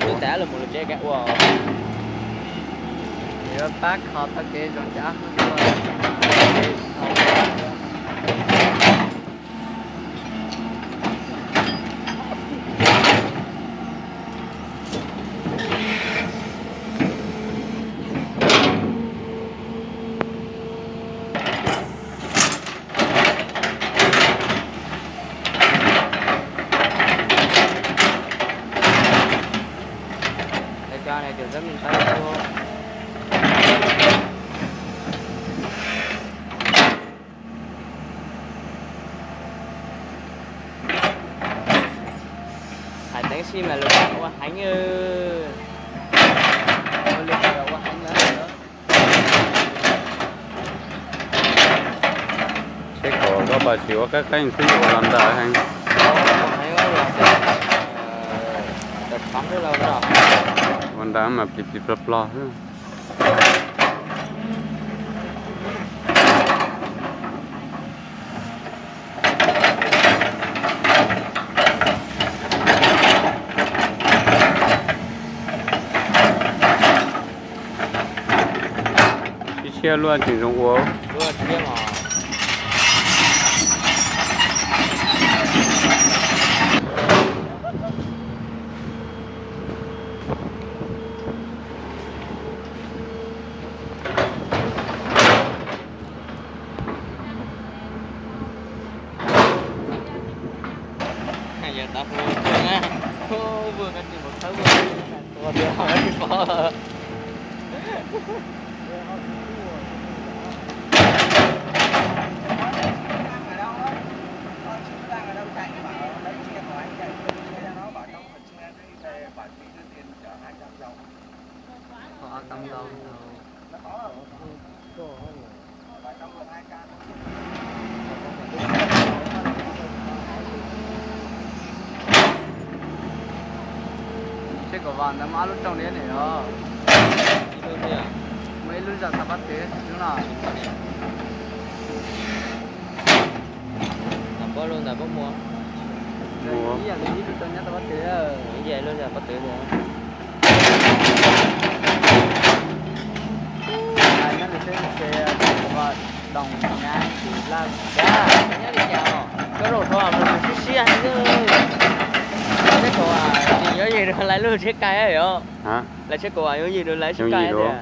Tus tas los mus lub tsev kav ua. Yuav pab kho txoj kev zoo cas. Cov no ces txawm me ntsis ua. Hais teev xwb mas lawv ua heev, ua li ua heev na. Seb kom koj pab tsis ua qeeb qeeb xwb ua los ntas heev. Ua ntas mas plis plis plog plog xwb. Ib siab luaj tseem zoo ua. Yog tav hu tuaj na, hu ua koj tsis mus thawb ua, tua tias ho tsis pom. Kho tau nkaus. Tsheb Kaum Vam ntawd muaj ob lub rooj li ne os. Muaj ib lub zos Toj Pob Tw xwb no. Ntawm Pob Lus ntawm Pob Muas. Ib yam li ib lub rooj nyob Toj Pob Tw. Ib yam li lub zos Pob Tw tiag. Nyob li tsheb, tsheb Kaum Vam doos nyab tus laj. Nyob li cas os? Koj zaum rau mas siab siab heev. Tsheb Kaum Vam tsis yuav yig rau lawv lub tsheb kai yom? Lawv tsheb Kaum Vam yuav yig rau lawv tsheb kai tiag.